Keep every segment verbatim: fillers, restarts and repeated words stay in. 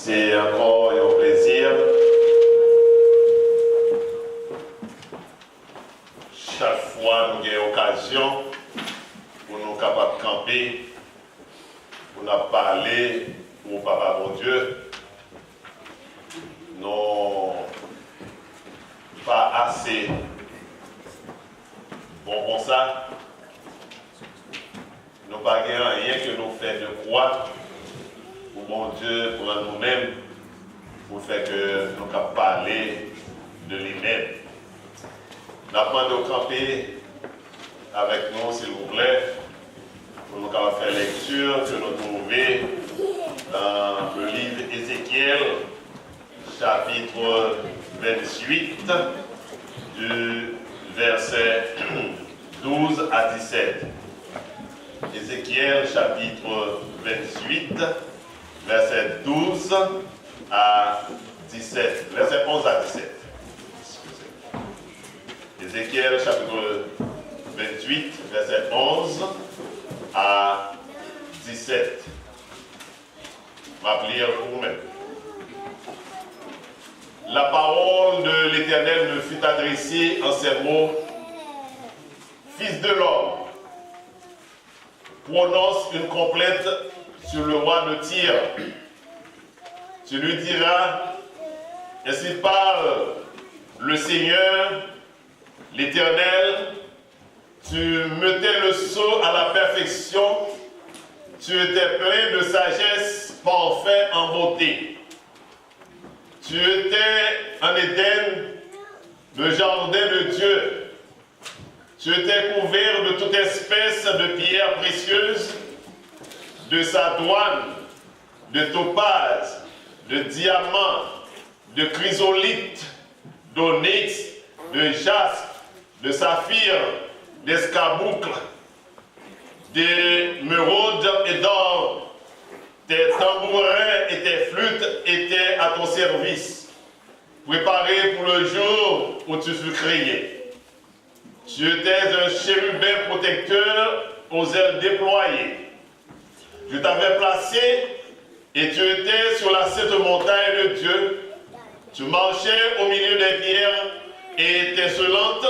Se ankò yon plezi. Chak fwa nou gen okazyon pou nou kapab kanpe, pou n ap pale pou Papa Bondye, nou pa ase bon konsa. Nou pa gen anyen ke nou fè de kwa pou Bondye pran nou menm, pou fè ke nou kab pale de li menm. N ap mande w kanpe avèk nou, silvouplè, pou nou kapab fè lekti ke nou twouve nan le liv Ezekyèl, chapitre vingt-huit, du verset douze à dix-sept. Ézéchiel chapitre vingt-huit, verset douze à dix-sept. Verset onze à dix-sept. Excusez-moi. Ézéchiel chapitre vingt-huit, verset onze à dix-sept. M ap li pou ou menm. La parole de l'Éternel me fut adressée en ces mots, Fils de l'homme, prononce une complainte sur le roi de Tyr. Tu lui diras, Ainsi parle le Seigneur, l'Éternel, tu mettais le sceau à la perfection, tu étais plein de sagesse, parfait en beauté. Tu étais en Éden, le jardin de Dieu. Tu étais couvert de toute espèce de pierres précieuses, de sardoine, de topaze, de diamant, de chrysolithe, d'onyx, de jaspe, de saphir, d'escarboucle, d'émeraude et d'or. Tes tambourins et tes flûtes étaient à ton service, préparés pour le jour où tu fus créé. Tu étais un chérubin protecteur aux ailes déployées. Je t'avais placé et tu étais sur la sainte montagne de Dieu. Tu marchais au milieu des pierres étincelantes.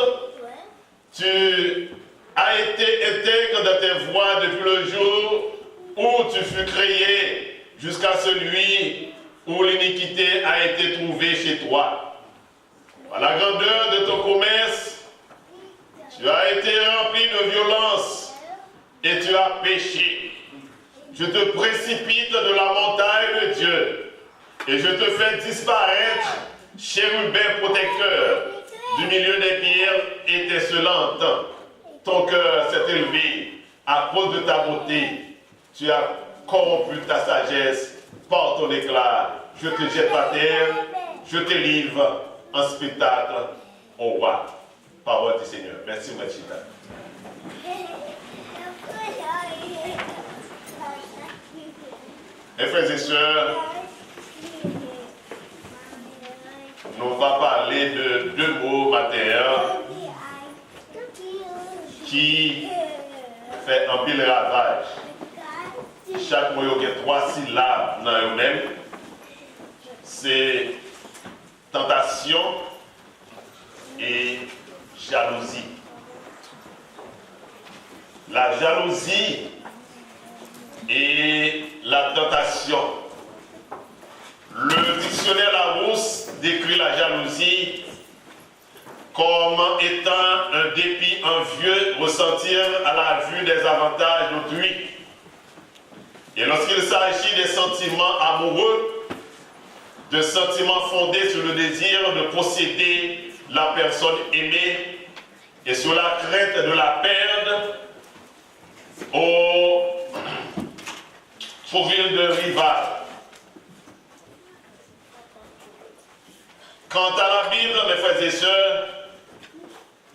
Tu as été intègre dans tes voies depuis le jour où tu fus créé, jusqu'à celui où l'iniquité a été trouvée chez toi. Par la grandeur de ton commerce, tu as été rempli de violence et tu as péché. Je te précipite de la montagne de Dieu et je te fais disparaître, chérubin protecteur, du milieu des pierres étincelantes. Ton cœur s'est élevé à cause de ta beauté. Tu as corrompu ta sagesse par ton éclat. Je te jette par terre, je te livre en spectacle au roi. Parole du Seigneur. Mèsi, mwen chita. Mes frères et sœurs, nou va pale de de mo maten an ki fè anpil ravaj. Chak mo yo gen twa silab nan yo menm. Se tantasyon e jalouzi. La jalousie et la tentation. Le dictionnaire Larousse décrit la jalousie comme étant un dépit envieux ressenti à la vue des avantages d'autrui. Et lorsqu'il s'agit des sentiments amoureux, de sentiments fondés sur le désir de posséder la personne aimée et sur la crainte de la perdre au profit d'un rival. Quant à la Bible, mes frères et sœurs,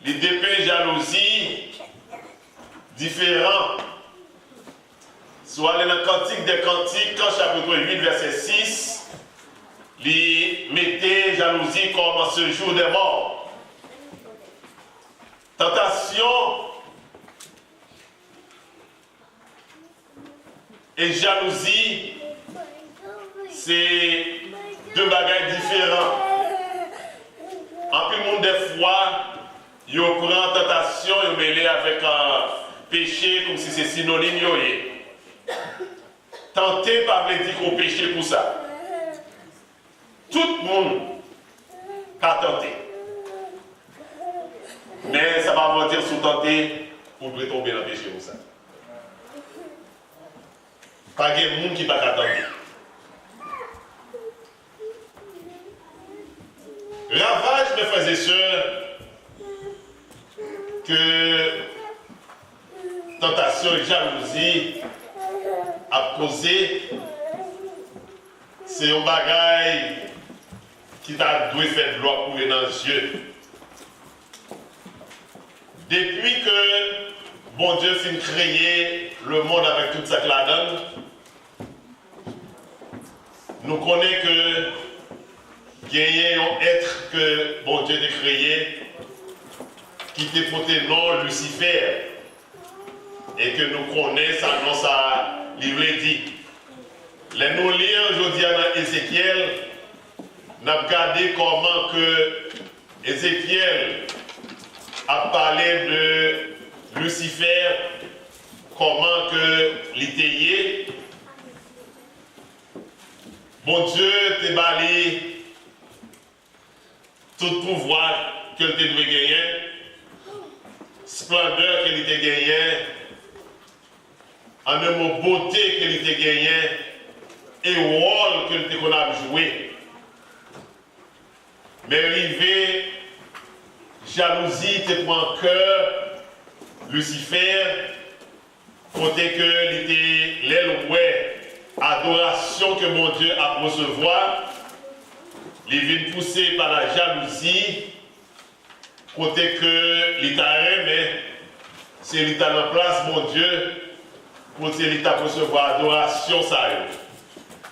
li depen jalouzi diferan. Si w ale nan Kantik dè Kantik, chapit uit, vèsè sis, li mete jalouzi kòm sejour des morts. Tantasyon e jalouzi Se de bagay diferan. Anpil moun, dèfwa, yo pran tantasyon, yo mele avèk, euh, peche, kòmsi se sinonim yo ye. Tante pa vle di ke w peche pou sa. Tout moun ka tante. Men sa pa vle di si w tante, ou dwe tonbe nan peche pou sa. Pa gen moun ki pa ka tante. Ravaj, mes frères et sœurs, ke tantasyon e jalouzi ap koze, se yon bagay ki ta dwe fè dlo ap koule nan zye. Depi ke Bondye fin kreye lemonn avèk tout sa k ladan l, nou konnen ke genyen yon èt ke Bondye te kreye ki te pote non Lisifè, e ke nou konnen sa non sa a li vle di. Lè nou li jodi a nan Ezekyèl, n ap gade kòman ke Ezekyèl ap pale de Lisifè, kòman ke li te ye. Bondye te ba li tout pouvwa ke l te dwe genyen, esplandè ke li te genyen, an de mo, bote ke li te genyen, e wòl ke l te konn ap jwe. Men rive, jalouzi te pran kè Lisifè, kote ke li te, lè l wè adorasyon ke Bondye ap resevwa, li vin pouse pa la jalouzi, kote ke li ta renmen si li ta nan plas Bondye, kote li t ap resevwa adorasyon sa yo.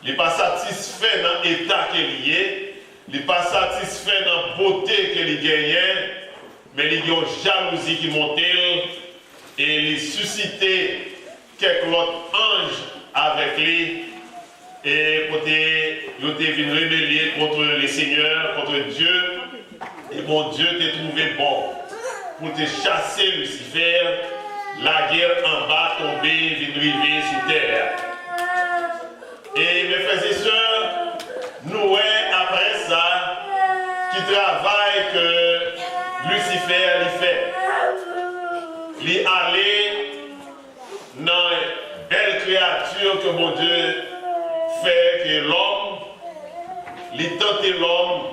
Li pa satisfè nan eta ke li ye, li pa satisfè nan bote ke li genyen, men li gen yon jalouzi ki monte l, e li sisite kèk lòt anj avèk li, e kote yo te vin rebele contre le Seigneur, contre Dieu, e Bondye te twouve bon pou te chase Lisifè, lage l anba, tonbe, vin rive sou tè a. E, mes frères et sœurs, nou wè apre sa, ki travay ke Lisifè li fè. Li ale nan bèl kreyati ke Bondye fè, ke lòm, li tante lòm,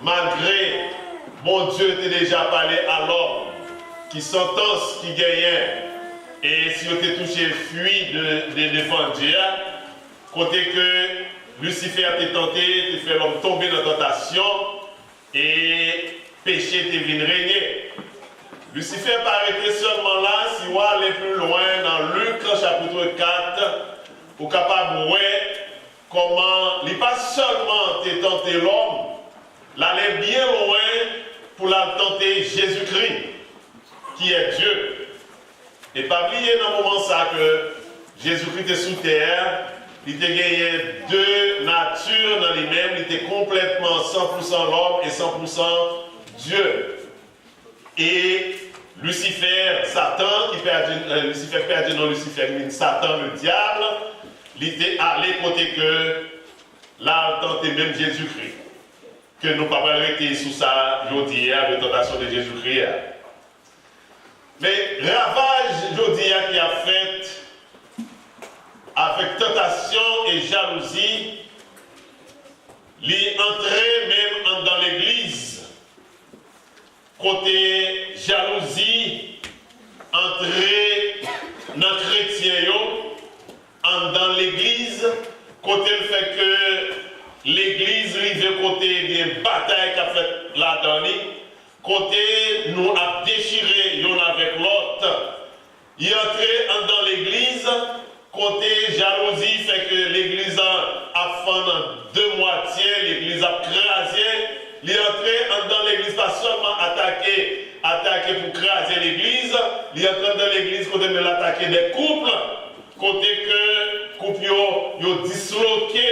malgre Bondye te deja pale a lòm ki santans ki genyen, e si yo te touche fwi de, de, de pandye a, kote ke Lisifè te tante, te fè lòm tonbe nan tantasyon, e peche te vin renye. Lisifè pa rete sèlman la, si w ale pli lwen nan Lik chapit kat, ou kapab wè kòman li pa sèlman te tante lòm, l ale byen lwen pou l al tante Jezikri, ki è Dye. E pa bliye nan moman sa ke Jezikri te sou tè a, li te genyen de nati nan li menm, li te konplètman san pou san lòm e san pou san Dye. E Lisifè, Satan, ki pèdi, eh, Lisifè ki pèdi non Lisifè, ki vin Satan, le diable, li te ale kote ke l al tante menm Jezikri. Ke nou pa pral rete sou sa jodi a, de tantasyon de Jezikri a. Men ravaj jodi a ki ap fèt avèk tantasyon e jalouzi, li antre menm anndan legliz, kote jalouzi antre nan kretyen yo, anndan legliz, kote l fè ke legliz rive kote gen batay k ap fèt ladan li, kote nou ap dechire youn avèk lòt. Li antre anndan legliz, kote jalouzi fè ke legliz lan ap fann an de mwatye, legliz ap kraze. Li antre anndan legliz pa sèlman atake, atake pou kraze legliz, li antre anndan legliz kote men l atake de koup, kote ke Koup yo, yo disloke,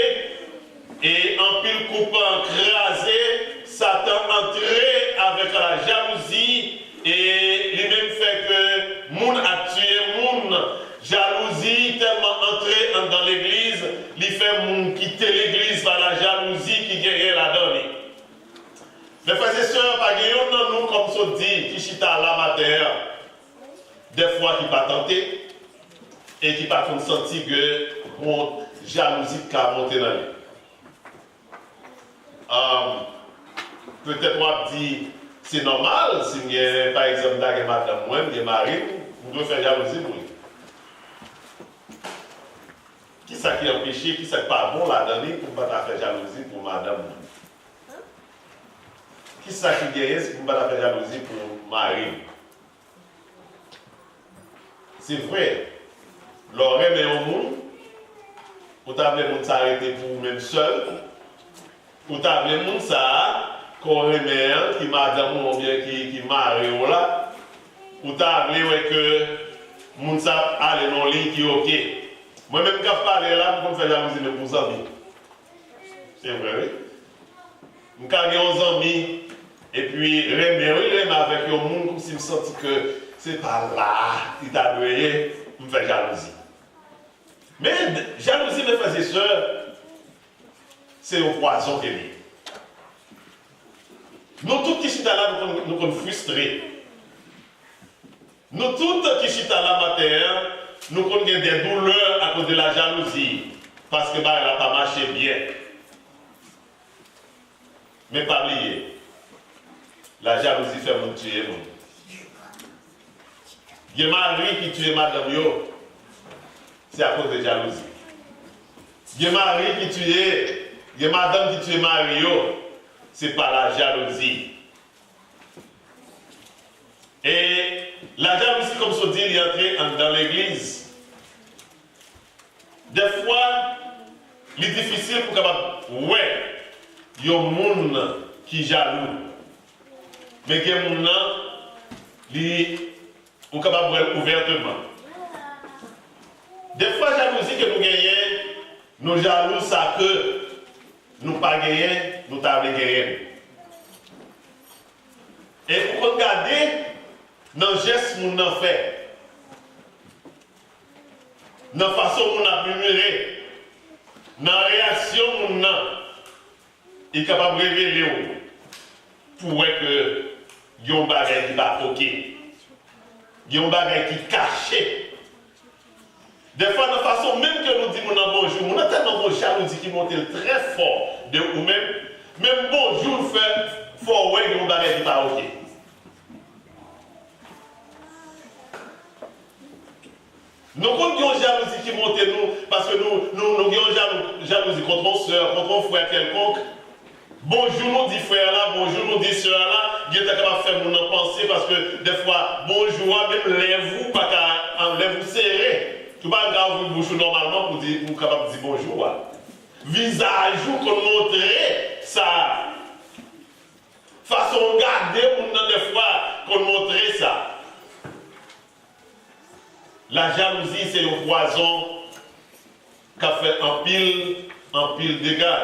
e anpil koup kraze. Satan antre avèk lajalouzi, e li menm fè ke moun ap tiye moun. Jalouzi tèlman antre anndan legliz, li fè moun kite legliz pa lajalouzi ki genyen ladan li. Mes frères et sœurs, pa gen yonn nan nou, kòm sot di, ki chita la maten an, dèfwa ki pa tante, e ki pa konn santi ke bon, jalouzi ka monte nan li. Ahn, petèt w ap di, se nòmal, si m gen, pa egzanp, m ta gen madanm mwen, m gen mari m, m dwe fè jalouzi pou li. Kisa ki anpeche, kisa k pa bon ladan li pou m pa ta fè jalouzi pou madanm mwen? Kisa ki genyen si pou m pa ta fè jalouzi pou mari m? Se vre, lè w renmen yon moun, ou ta vle moun sa rete pou ou menm sèl, ou ta vle moun sa a ke w renmen an, ki madanm ou oubyen ki, ki mari w la, ou ta vle wè ke moun sa ap ale nan yon liy ki oke. Mwen menm k ap pale la, m konn fè jalouzi menm pou zanmi. Se vre, wi. M ka gen yon zanmi, epi renmen, wi, renmen avèk yon moun, kòmsi m santi ke se pa la li ta dwe ye, m fè jalouzi. Men, jalouzi, mes frères et sœurs, se yon pwazon ke li ye. Nou tout ki chita la, nou konn, nou konn fristre. Nou tout ki chita la maten an, nou konn gen de doulè akoz de lajalouzi, paske bagay la pa mache byen. Men pa bliye, lajalouzi fè moun tiye moun. Gen mari ki tiye madanm yo, se akoz de jalouzi. Gen mari ki tiye, gen madanm ki tiye mari yo, se pa lajalouzi. E lajalouzi, kòm sot di, li antre anndan legliz. Dèfwa, li difisil pou w kapab wè yon moun ki jalou. Men gen moun nan, li, ou kapab wè l ouvèteman. Dèfwa, jalouzi ke nou genyen, nou jalou sa ke nou pa genyen, nou ta vle genyen l. E ou konn gade nan jès moun nan fè, nan fason moun ap mimire, nan reyaksyon moun nan, li kapab revele w pou w wè ke gen yon bagay ki pa oke, gen yon bagay ki kache. Dèfwa, nan fason menm ke nou di moun nan bonjou, moun nan tèlman gon jalouzi ki monte l trè fò de ou menm, menm bonjou l fè, fè w wè gen yon bagay ki pa oke. Nou konn gen yon jalouzi ki monte nou, paske nou, nou, nou gen yon jalou, jalouzi kont yon sè, kont yon frè kèlkonk. Bonjou nou di frè a la, bonjou nou di sè a la, gentan kapab fè moun nan panse, paske dèfwa, bonjou a, menm lèv ou pa ka, an, lèv ou sere. Ou pa ka ouvri bouch ou nòmalman pou di, pou w kapab di bonjou a. Vizaj ou konn montre sa. Fason w gade moun nan dèfwa konn montre sa. Lajalouzi se yon pwazon k ap fè anpil, anpil dega.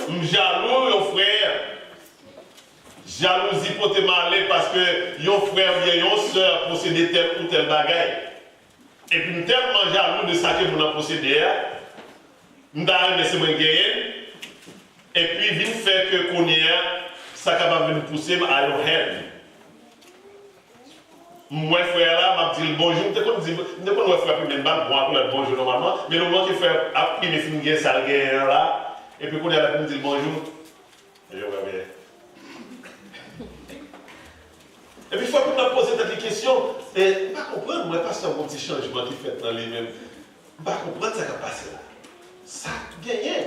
M jalou yon frè. Jalouzi pote m ale paske yon frè oubyen yon sè posede tèl ou tèl bagay. Epi m tèlman jalou de sa ke moun nan posede a, m ta renmen se mwen k genyen l, epi vin fè ke kounye a, sa kapab vin pouse m a yon hèn. M wè frè a la, m ap di l bonjou, m te konn di, m te konn wè frè a plimen m pa t bon ak lè bonjou nòmalman, men le moman ke frè a ap plimen fin gen sa l genyen an la, epi kounye a lè pou m di l bonjou, Yo, bebe. Epi fòk moun nan poze tèt li kesyon, e, m pa konprann, mwen, pastè, gon ti chanjman ki fèt nan li menm. M pa konprann sa k ap pase la. Sa k genyen?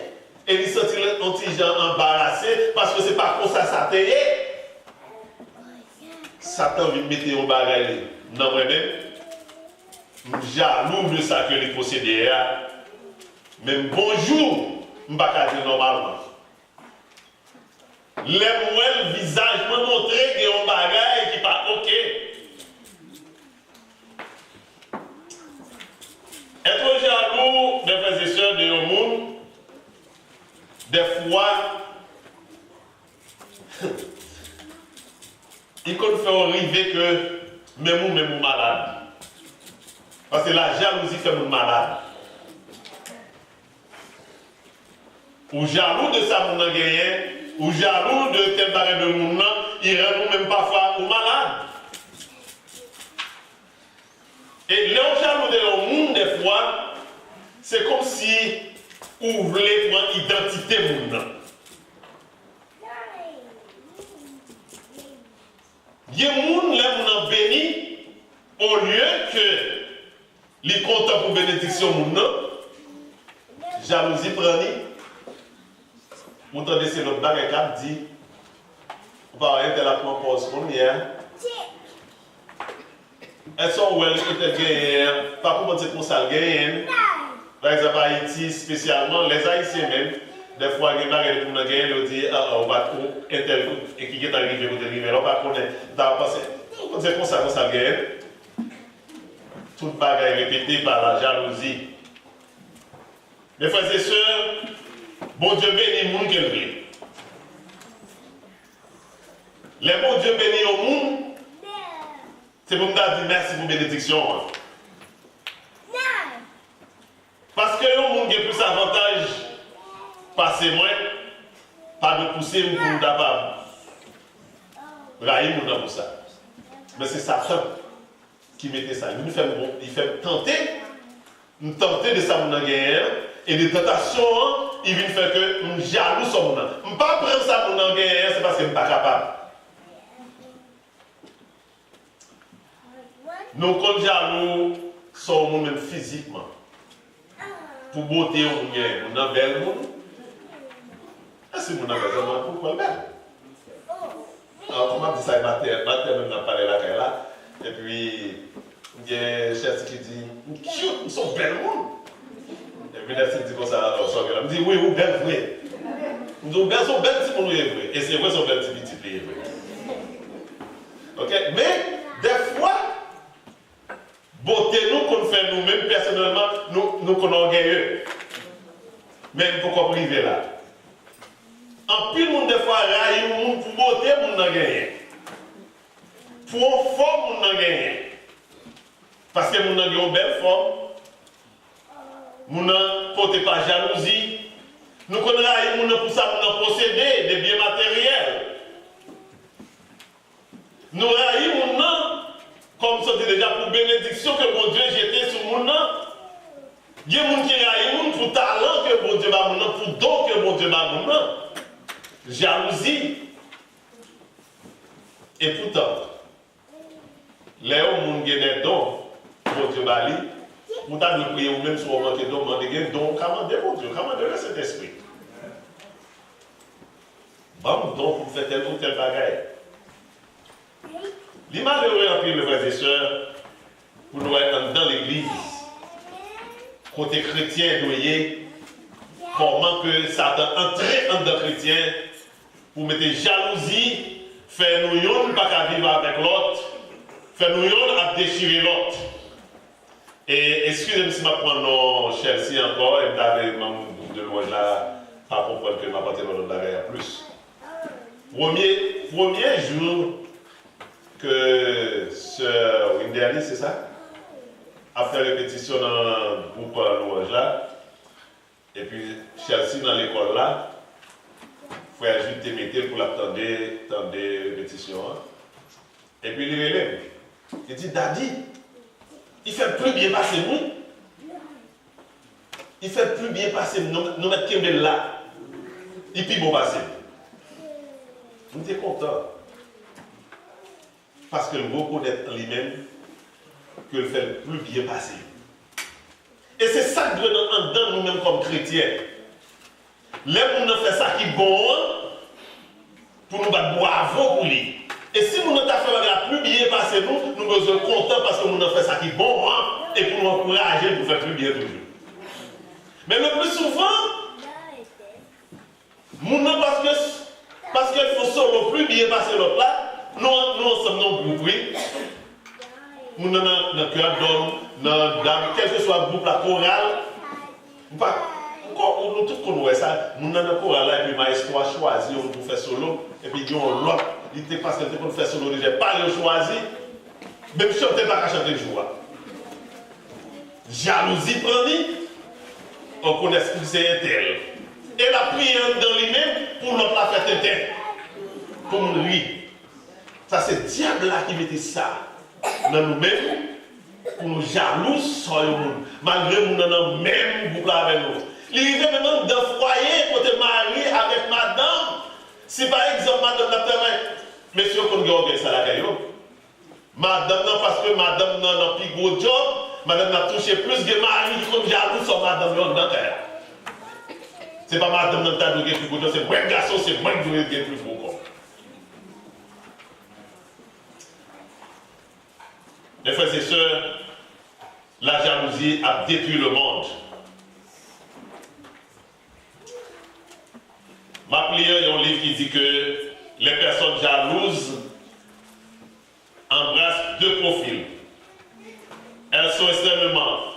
E li santi l yon ti jan anbarase, paske se pa konsa sa te ye. Satan vin mete yon bagay li nan mwen menm. M jalou de sa ke li posede a. Men bonjou, m pa ka di l nòmalman. Lè m wè l, vizaj mwen montre gen yon bagay ki pa oke. Dèfwa, li konn fè w rive ke menm ou menm ou malad. Paske lajalouzi fè moun malad. Ou jalou de sa moun nan genyen, ou jalou de tèl bagay de moun nan, li rann ou menm pafwa ou malad. E lè w jalou de yon moun, dèfwa, se kòmsi ou vle pran idantite moun nan. Gen moun, lè moun nan beni, olye ke li kontan pou benediksyon moun nan, jalouzi pran li. Ou tande se lòt bagay k ap di, ou pa wè entèl ap pran pòz konn li a. Èske w wè l entèl genyen an? Pa konprann se konsa l genyen l. Pa egzanp, Ayiti, espesyalman, les Haïtiens menm, dèfwa gen bagay moun nan genyen l, yo di, ah, ah, ou pa t, ou entèl, e ki gentan rive kote l rive la, ou pa konnen, ou ta panse, ou konn se konsa, konsa l genyen l. Tout bagay repete pa lajalouzi. Mes frères et sœurs, Bondye beni moun ke l vle. Lè Bondye beni yon moun, se pou m ta di mèsi pou benediksyon an. Paske yon moun gen plis avantaj pase mwen, pa dwe pouse m pou m ta pa rayi moun nan pou sa. Men se Satan ki mete sa. Li vin fè m bon, li fè m tante, m tante de sa moun nan genyen an, e de tantasyon an, li vin fè ke m jalou sou moun nan. M pa pran sa moun nan genyen an, se paske m pa kapab. Nou konn jalou sou moun menm fizikman. Pou bote yon moun genyen, moun nan bèl moun. Èske moun nan bèl sèlman pou kwè l bèl? Alò, kòman ap di sa, matè, matè menm nan pale lakay la. Epi, gen Chèlsi ki di, "M cute, m se yon bèl moun." Epi Nèlsi di konsa, "Alò, sa w gen la?" M di, "Wi, ou bèl vre." M di, "Ou bèl, se yon bèl timoun ou ye vre." E se vre, se yon bèl ti pitit li ye vre. Ok? Men, dèfwa, bote nou konn fè nou menm pèsonèlman, nou, nou konn ògèye. Men m poko rive la. Anpil moun dèfwa rayi yon moun pou bote moun nan genyen. Pou yon fòm moun nan genyen. Paske moun nan gen yon bèl fòm. Moun nan pote pa jalouzi. Nou konn rayi moun nan pou sa moun nan posede, de byen materyèl. Nou rayi moun nan, kòm m sot di deja, pou benediksyon ke Bondye jete sou moun nan. Gen moun ki rayi moun pou talan ke Bondye ba moun nan, pou don ke Bondye ba moun nan. Jalouzi. Epoutan, lè yon moun gen de don Bondye ba li, ou ta dwe priye ou menm si w manke don, mande gen don, ou ka mande Bondye, ou ka mande Lesentespri. Ban m don pou m fè tèl ou tèl bagay. Li malere anpil, frè e sè, pou nou wè anndan legliz, kote kretyen dwe ye, kòman ke Satan antre anndan kretyen pou mete jalouzi, fè nou yonn pa ka viv avèk lòt, fè nou yonn ap dechire lòt. E, eskize m si m ap pran non Chèlsi ankò, e m ta vle manm gwoup de lwanj la pa konprann ke m ap antre nan lòt bagay an plis. Premye, premye jou ke sè Winderly, se sa? Ap fè repetisyon nan gwoup lwanj la, epi Chèlsi nan lekòl la, frè Jid te mete l pou l ap tande, tande repetisyon an. Epi li rele m. Li di, "Daddy, li fè pli byen pase m, wi. Li fè pli byen pase m. Nou, nou mèt kenbe l la. Li pi bon pase m." M te kontan. Paske l rekonèt an li menm ke l fè l pli byen pase m. E se sa k dwe nan anndan nou menm kòm kretyen. Lè moun nan fè sa ki bon an, pou nou bat bwavo pou li. E si moun nan ta fè bagay la pli byen pase nou, nou bezwen kontan paske moun nan fè sa ki bon an, e pou nou ankouraje l pou fè pli byen toujou. Men le pli souvan, moun nan paske, paske l fè solo pli byen pase lòt la, nou, nou ansanm nan gwoup, wi. Moun nan nan, nan kè dòm, nan dam, kèlkeswa gwoup la, koral, ou pa, Kon nou tout konn wè sa, moun nan nan koral la, epi maestro a chwazi yon moun pou fè solo, epi gen yon lòt, li te, paske li te konn fè solo deja, pa yo chwazi, menm chante l pa ka chante jou a. Jalouzi pran li, on konn èske se entèl. E l ap priye anndan li menm pou lòt la fè tenten, pou moun ri. Sa se dyab la ki mete sa nan nou menm, pou nou jalou sò yon moun, malgre moun nan nan menm gwoup la avè nou. Li rive menm anndan fwaye kote mari avèk madanm. Si pa egzanp madanm nan ap travay, mesye yo konn gen ògèy sa lakay yo. Madanm nan, paske madanm nan nan pi gwo djòb, madanm nan ap touche plis, gen mari ki konn jalou sò madanm yo anndan kay la. Se pa madanm nan ki ta dwe gen pi gwo djòb, se mwen gason, se mwen ki dwe gen plis gwo kòb. Mes frères et sœurs, la jalousie a détruit le monde. M ap li yon liv ki di ke les personnes jalouses embrassent deux profils. Elles sont extrêmement